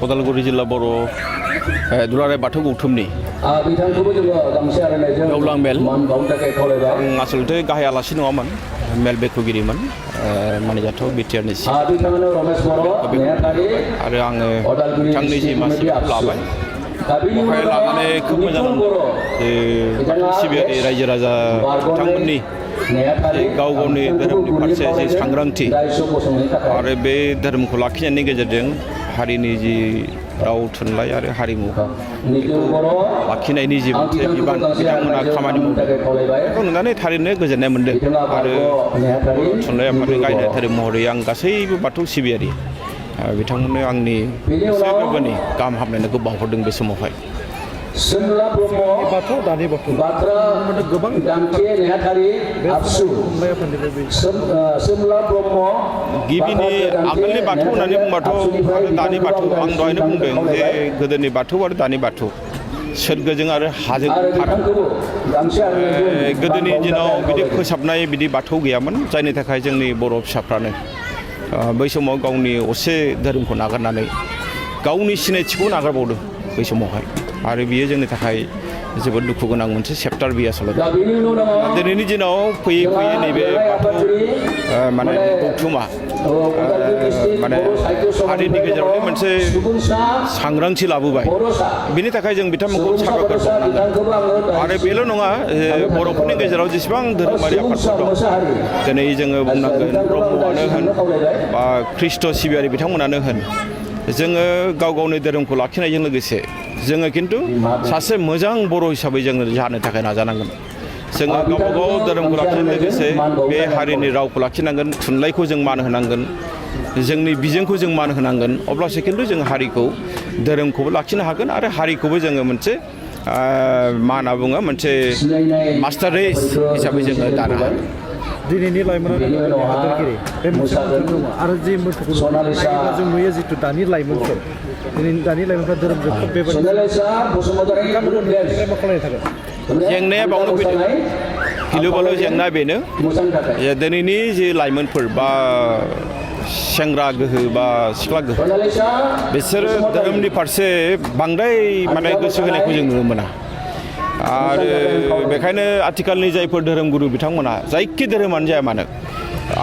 उदालगुरि जिल्ला बर' दुलाराय बाथौ गौथुमनि गेवलां मेल आं आसलथे गाहाय आलासि नङामोन मेल बेखेवगिरिमोन मानिजाथाव बिटिआरनि आरो आङो बिथांनि जि मासिखौ लाबाय बेवहाय लानानै खोब मोजां मोनदों जे बाथौ सिबियारि रायजो राजा बिथांमोननि गाव गावनि धोरोमनि फारसे जि सांग्रांथि आरो बे धोरोमखौ लाखिनायनि गेजेरजों हारिनि जि राव थुनलाइ आरो हारिमु लाखिनायनि जि मोनसे बिबान बिथांमोना खामानि मावदों बेखौ नुनानै थारैनो गोजोननाय मोनदों आरो थुनलाइ आफादनि गाहाय नेहाथारि महरै आं गासैबो बाथौ सिबियारि बिथांमोननो आंनि गोसो गोरबोनि गाहाम हामलायनायखौ बावहरदों बे समावहाय बाथौ दानि बाथौ गोबां गिबिनि आगोलनि बाथौ होननानै बुंबाथ' आरो दानि बाथौ आं दहायनो बुंदों जे गोदोनि बाथौ आरो दानि बाथौ सोरगोजों आरो हाजों फाराग गोदोनि दिनाव बिदि फोसाबनाय बिदि बाथौ गैयामोन जायनि थाखाय जोंनि बर' फिसाफ्रानो बै समाव गावनि असे धोरोमखौ नागारनानै गावनि सिनायथिखौ नागारबावदों बै समावहाय आरो बियो जोंनि थाखाय जोबोद दुखु गोनां मोनसे चेप्टार बियो आसलथे दिनैनि दिनाव फैयै फैयै नैबे बाथौ माने गौथुमा माने हारिनि गेजेरावनो मोनसे सांग्रांथि लाबोबाय बिनि थाखाय जों बिथांमोनखौ साबायखर बावनांगोन आरो बेल' नङा बर'फोरनि गेजेराव जेसेबां धोरोमारि आफादफोर दं दिनै जोङो बुंनांगोन ब्रह्मआनो होन बा ख्रिष्ट सिबियारि बिथांमोनानो होन जोङो गाव गावनि धोरोमखौ लाखिनायजों लोगोसे जोङो खिन्थु सासे मोजां बर' हिसाबै जोङो जानो थाखाय नाजानांगोन जोङो गावबा गाव धोरोमखौ लाखिनायजों लोगोसे बे हारिनि रावखौ लाखिनांगोन थुनलाइखौ जों मान होनांगोन जोंनि बिजोंखौ जों मान होनांगोन अब्लासो खिन्थु जों हारिखौ धोरोमखौबो लाखिनो हागोन आरो हारिखौबो जोङो मोनसे मा होनना बुङो मोनसे मास्टार रेस हिसाबै जोङो दानो हागोन दिनैनि लाइमोना हादोरगिरि बे मोनसे दङ आरो जे मोनसेखौ जों नुयो जिथु दानि लाइमोनफोर दानि लाइमोनफ्रा धोरोमजों खोब बेबायदि मा खालामनो थाखाय जेंनाया बावनो फैदों गिलु बालु जेंना बेनो जे दिनैनि जे लाइमोनफोर बा सेंग्रा गोहो बा सिख्ला गोहो बिसोरो धोरोमनि फारसे बांद्राय माने गोसो होनायखौ जों नुनो मोना आरो बेखायनो आथिखालनि जायफोर धोरोमगुरु बिथांमोना जायखि धोरोमानो जाया मानो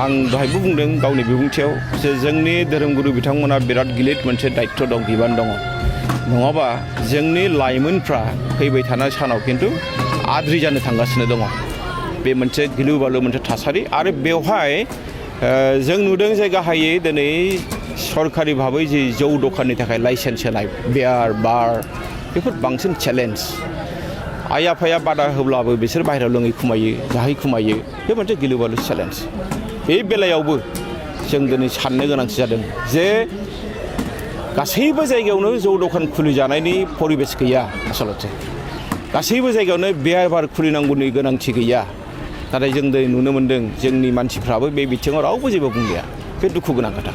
आं दहायबो बुंदों गावनि बिबुंथियाव जे जोंनि धोरोमगुरु बिथांमोना बिराद गिलिर मोनसे दायित्व दं बिबान दङ नङाबा जोंनि लाइमोनफ्रा फैबाय थानाय सानाव खिन्थु आद्रि जानो थांगासिनो दङ बे मोनसे गिलु बालु मोनसे थासारि आरो बेवहाय जों नुदों जे गाहायै दिनै सरकारि भाबै जि जौ दखाननि थाखाय लाइसेन्स होनाय बियार बार बेफोर बांसिन चेलेन्ज आइ आफाया बादा होब्लाबो बिसोर बाहेरायाव लोङै खुमायो जाहै खुमायो बे मोनसे गिलु बालु चेलेन्ज बे बेलायावबो जों दिनै साननो गोनांथि जादों जे गासैबो जायगायावनो जौ दखान खुलिजानायनि परिबेस गैया आसलथे गासैबो जायगायावनो बियार बार खुलिनांगौनि गोनांथि गैया नाथाय जों दिनै नुनो मोन्दों जोंनि मानसिफ्राबो बे बिथिङाव रावबो जेबो बुंलिया बे दुखु गोनां खोथा